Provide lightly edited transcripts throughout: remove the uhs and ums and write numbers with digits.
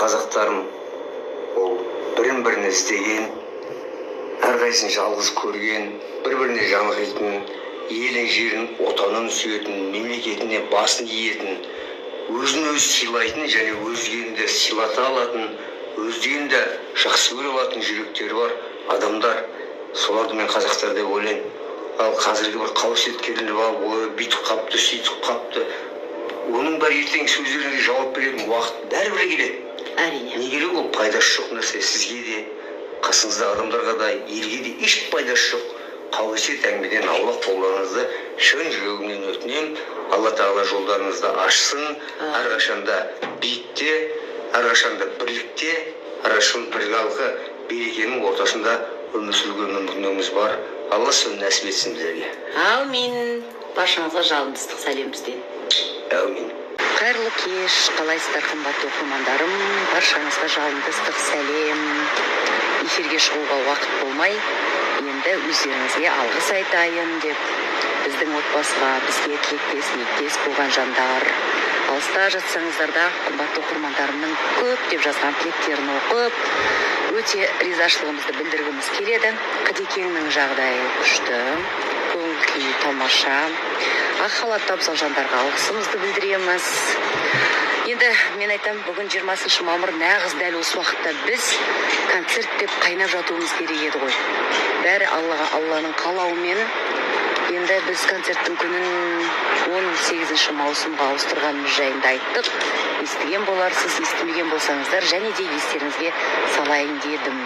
Қазақтарым ол бірін-бірін іздеген, әрқайсысын жалғыз көрген, бір-біріне жаны қийтын, елін, жерін, отанын сүйетін, мемлекетіне басын иетін, өзін өзі сыйлайтын және өзгені де сыйлата алатын, өздерін де жақсы көре алатын жүректері бар адамдар. Соларды мен қазақтар деп ойлаймын. Ал қазіргі бір қауесеткерлер алып, ой, бүйтіп қапты, сөйтіп қапты, оның бәрі ертең сөздеріне жауап беретін уақыт бәрібір келеді. Әрине. Не керек ол пайдасы жоқ нәрсе сізге де, қасыңыздағы адамдарға да, елге де еш пайдасы жоқ. Қауесет әңгімеден аулақ болуларыңызды шын жүрегімнен өтінемін. Алла тағала жолдарыңызды ашсын, әрқашанда биікте, әрқашанда бірлікте, әрқашан біралқы берекенің ортасында өмір сүруге мүмкіндігіміз бар. Алла соны нәсіп етсін біздерге. Әумин. Баршаңызға жалынды ыстық сәлем бізден. Әумин. Қайырлы кеш, қалайсыздар, қымбатты оқырмандарым? Баршаңызға жалынды ыстық сәлем. Эфирге шығуға уақыт болмай, енді өздеріңізге алғыс айтайын деп, біздің отбасыға, бізге тілектес, ниеттес болған жандар, алыста жатсаңыздар да, қымбатты оқырмандарымның көп деп жазған тілектерін оқып, өте ризашылығымызды білдіргіміз келеді. Қыдекеңнің жағдайы күшті, көңіл күйі тамаша. Ақ халатты абзал жандарға алғысымызды білдіреміз. Енді мен айтам, бүгін 20 мамыр, нағыз дәл осы уақытта біз концерт деп қайнап жатуымыз керек еді ғой. Бәрі Аллаға, Алланың қалауымен. Енді біз концерттің күнін 18 маусымға ауыстырғанымыз жайында айттық. Естіген боларсыз, естімеген болсаңыздар, және де естеріңізге салайын дедім.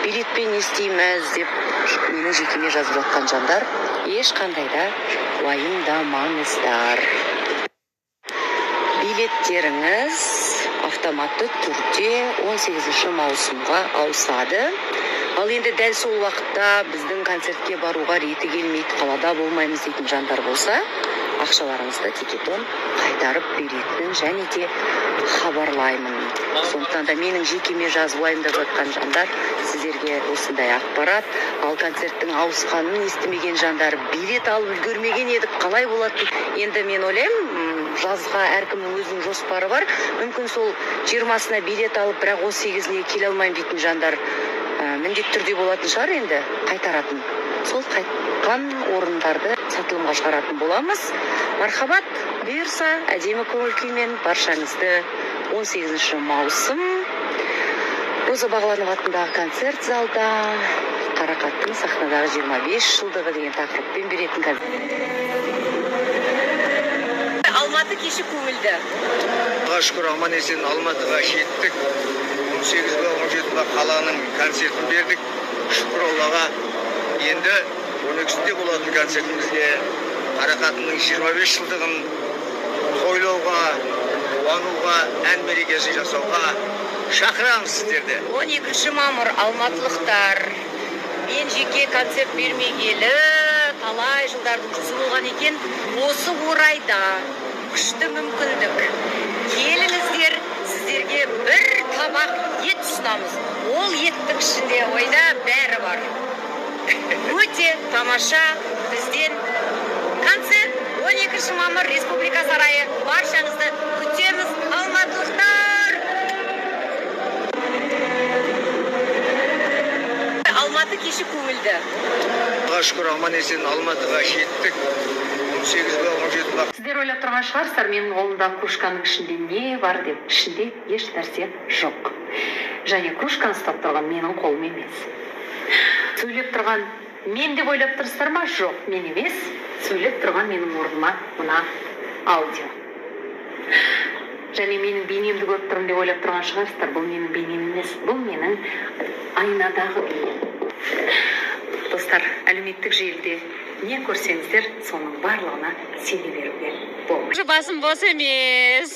Билетпен не істейміз деп менің жекеме жазып жатқан жандар, ешқандай да уайымдамаңыздар. Билеттеріңіз автоматты түрде 18 маусымға ауысады. Ал енді дәл сол уақытта біздің концертке баруға реті келмейді, қалада болмаймыз дейтін жандар болса, ақшаларыңызды тикетон қайтарып беретінін және де хабарлаймын. Сондықтан да менің жекеме жазып уайымдап жатқан жандар, сіздерге осындай ақпарат. Ал концерттің ауысқанын естімеген жандар, билет алып үлгермеген едік, қалай болады деп. Енді мен ойлаймын, жазға әркімнің өзінің жоспары бар. Мүмкін сол 20-сына билет алып, бірақ 18-іне келе алмаймын дейтін жандар міндетті түрде болатын шығар, енді қайтаратын. Сол қайтқан орындарды сатылымға шығаратын боламыз. Мархабат, бұйырса, әдемі көңіл күймен баршаңызды 18 маусым Роза Бағланова атындағы концерт залда Қарақаттың сахнадағы 25 жылдығы деген тақырыппен беретін концерт. Алматы кеші көңілді. Аллаға шүкір, аман есен Алматыға жеттік. 18 бе, 17 бе қаланың концертін бердік. Шүкір Аллаға. Енді 12-сінде болатын концертімізге Қарақатының 25 жылдығын тойлауға, қуануға, ән мерекесін жасауға шақырамыз сіздерді. 12 мамыр алматылықтар. Мен жеке концерт бермегелі талай жылдардың жүзі болған екен. Осы орайда күшті мүмкіндік. Келіңіздер, сіздерге бір табақ ет ұсынамыз. Ол еттің ішінде ойда бәрі бар. Өте тамаша бізден концерт 12 мамыр Республика сарайы. Баршаңызды күтеміз, алматылықтар. Алматы кеші көңілді. Аллаға шүкір, аман есен Алматыға жеттік. 18 бе, 17 бе. Сіздер ойлап тұрған шығарсыздар, менің қолымдағы кружканың ішінде не бар деп. Ішінде еш нәрсе жоқ. Және кружканы ұстап тұрған менің қолым емес. Сөйлеп тұрған мен деп ойлап тұрсыздар ма? Жоқ, мен емес. Сөйлеп тұрған менің орныма мына аудио. Және менің бейнемді көріп тұрмын деп ойлап тұрған шығарсыздар. Бұл менің бейнем емес, бұл менің айнадағы бейнем. Достар, әлеуметтік желіде не көрсеңіздер, соның барлығына сене беруге болмайды. Басым бос емес.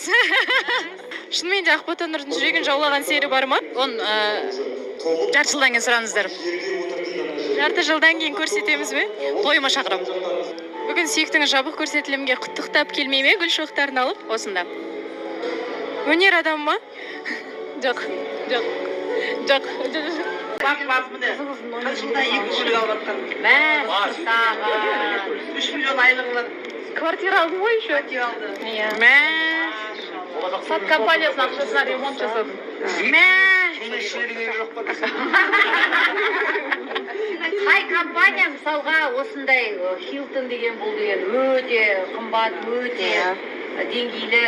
Шынымен де Ақбота Нұрдың жүрегін жаулаған сері бар ма? Оны жарты жылдан кейін сұраңыздар. Жарты жылдан кейін көрсетеміз бе? Тойыма шақырамын. Бүгін сүйіктіңіз жабық көрсетілімге құттықтап келмей ме, гүл шоқтарын алып осында? Өнер адамы ма? Жоқ, жоқ, жоқ. Бақ, бақ, міне. Бір жылда 2 көлік алып жатқан. Мәссаған. 3 миллион айлығы бар. Квартира алдым ғой еще. Квартира алды. Иә. Мә. Сат компаниясының ақшасына ремонт жасадым. Мә. Кеңесшілер керек жоқ па бізге? Қай компания, мысалға, осындай Хилтон деген, бұл деген өте қымбат, өте деңгейлі.